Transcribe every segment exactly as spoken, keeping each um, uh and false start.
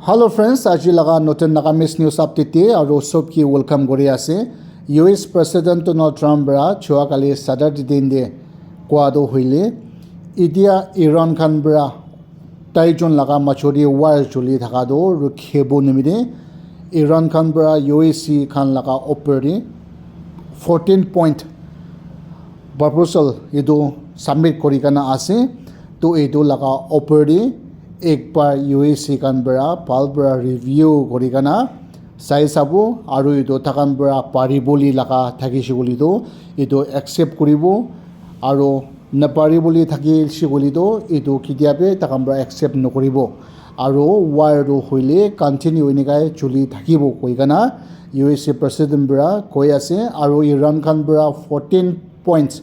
Hello friends, aji laga notun Nagamese news update te aru sob ki welcome kuri ase. U S President Donald Trump para chua kali Saturday din te koa tu hoile, itia Iran khan para tai jon laga majot te war choli thaka tu rukhibo nimite Iran khan para U S khan laga opor te fourteen point proposal etu submit kuri kana ase. To etu laga opor te ek bar U S khan para bhal para review kuri kana sai sabo aru etu takhan para pari bole laga thakishe koile tu etu accept kuribo aru napari bole thakishe koile tu etu ketia bi takhan para accept nokuribo aru war tu hoile continue enika choli thakibo koi kana U S president para koi ase aru Iran khan para fourteen points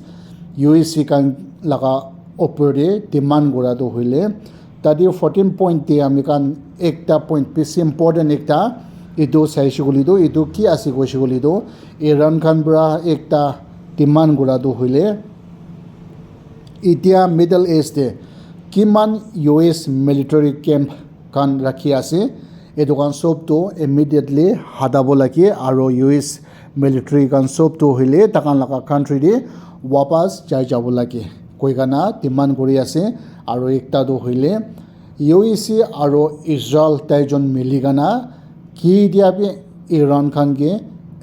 U S khan laga opor te demand kura tu hoile tate fourteen point te ami khan ekta point bishi important ekta etu saishe koile tu etu ki ase koishe koile tu Iran khan para ekta demand kura tu hoile itia Middle East te kiman U S military camp khan rakhi ase etu khan sob tu immediately hatabo lage aru U S military khan sob tu hoile takhan laga country te wapas jai jabo lage koi kana demand kuri ase aru ekta tu hoile U S aru Israel tai jon mili kana ketia bi Iran khan ke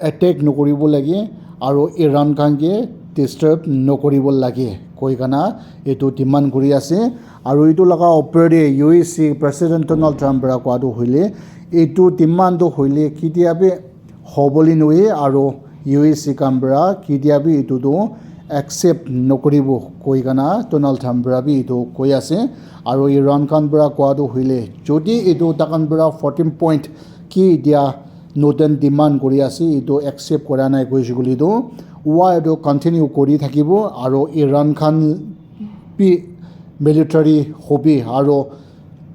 attack nokuribo lage aru Iran khan ke disturb nokuribo lage koi kana etu demand kuri ase aru etu laga opor te U S president Donald Trump para koa tu hoile etu demand tu hoile ketia bi hobole nohoye aru U S khan para ketia bi etu tu accept nokuribo koi kana Donald Trump para bi etu koi ase aru Iran khan para koa tu hoile jodi etu takhan para fourteen point ki dia notun demand kuri ase etu accept kura nai koishe koile tu war tu continue kuri thakibo aru Iran khan bi military hobi aru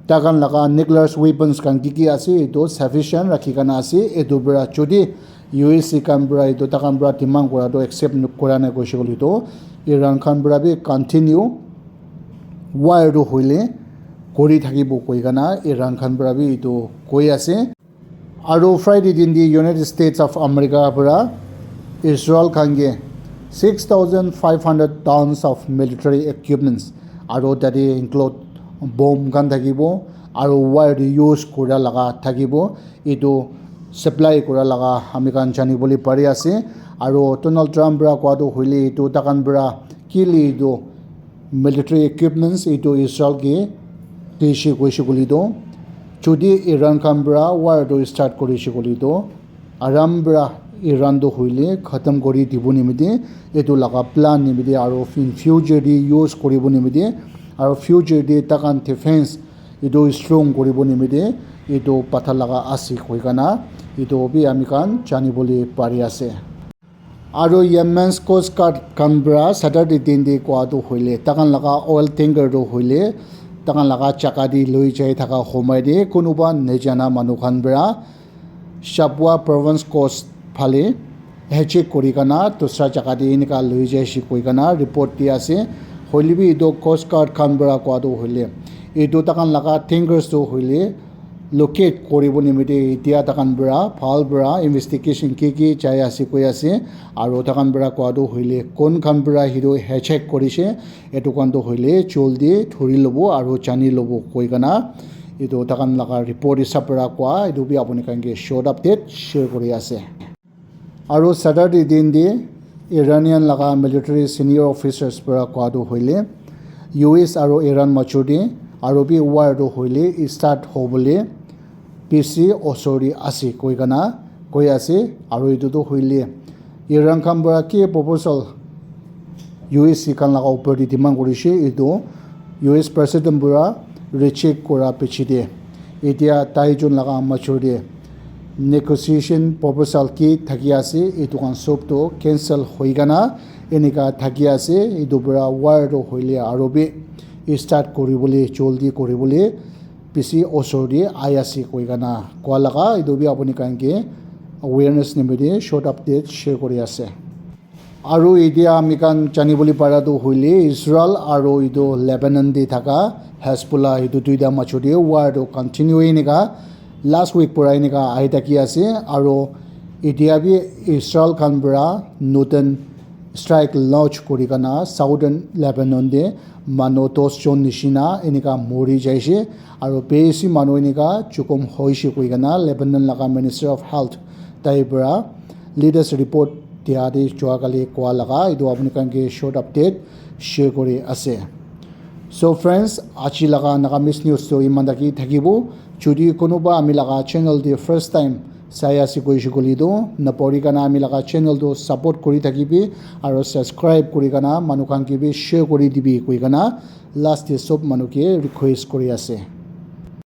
takhan laga nuclear weapons khan ki ki ase etu sufficient rakhi kana ase etu para jodi U S khan para etu takhan para demand kura tu accept kura nai koishe koile tu Iran khan para bi continue war tu hoile kuri thakibo koi kana Iran khan para bi etu koi ase. Aru Friday din di United States of America para Israel khan ke six thousand five hundred tons of military equipments aru tate include bomb khan thakibo aru war te use kura laga thakibo etu supply kura laga ami khan jani bole pari ase aru Donald Trump para koa tu hoile etu takhan para kile etu military equipments etu Israel ke dishe koishe koile tu jodi Iran khan para war tu start kurishe koile tu aram para Iran tu hoile khatam kuri dibo nimite etu laga plan nimite aru in future te use kuribo nimite aru future te takhan defense etu strong kuribo nimite etu patha laga ase koi kana etu bi ami khan jani bole pari ase. Aru Yemen's Coast Guard khan para Saturday din te koa tu hoile takhan laga oil tanker tu hoile takhan laga jaga te loi jai thaka homai te kunuba najana manu khan para Shabwa province coast phale hijack kuri kana dusra jaga te enika loi jaishe koi kana report di ase. Hoile bi etu Coast Guard khan para koa tu hoile etu takhan laga tankers tu hoile locate kuribo nimite etia takhan para bhal para investigation ki ki jai ase koi ase aru takhan para koa tu hoile kon khan para hitu hijack kurishe etu khan tu hoile joldi dhuri lobo aru jani lobo koi kana etu takhan laga report hisab para koa etu bi apuni khan ke short update share kuri ase. Aru Saturday din te Iranian laga military senior officers para koa tu hoile U S aru Iran major te aru bi war tu hoile start hobole bishi osor te ase koi kana koi ase aru etu tu hoile Iran khan para ki proposal U S khan laga opor te demand kurishe etu U S president para reject kura piche te etia tai jon laga major te negotiation proposal ki thaki ase etu khan sob tu cancel hoi kana enika thaki ase etu para war tu hoile aru bi start kuribole joldi kuribole bishi osor te ahi ase koi kana koa laga etu bi apuni khan ke awareness nimite short update share kuri ase. Aru etia ami khan jani bole para tu hoile Israel aru etu Lebanon te thaka Hezbollah etu duita major te war tu continue enika Last week pura enika ahi thaki ase, aro etia bi Israel khan pura notun strike launch kuri kana Southern Lebanon te manu dos jon nishina enika mori jaise, aro besi manu enika chukum hoise koi kana Lebanon laga Minister of Health tai pura latest report dia te jua kali koa laga etu apni khan ke short update share kuri ase. So friends, aji laga Nagamese news to iman taki thakibo. Jodi kunuba ami laga channel te first time sai ase koise koile to napori kana ami laga channel to support kuri thakibi, aro subscribe kuri kana manu khan ke bi share kuri dibi koi kana last te sob manu ke request kuri ase.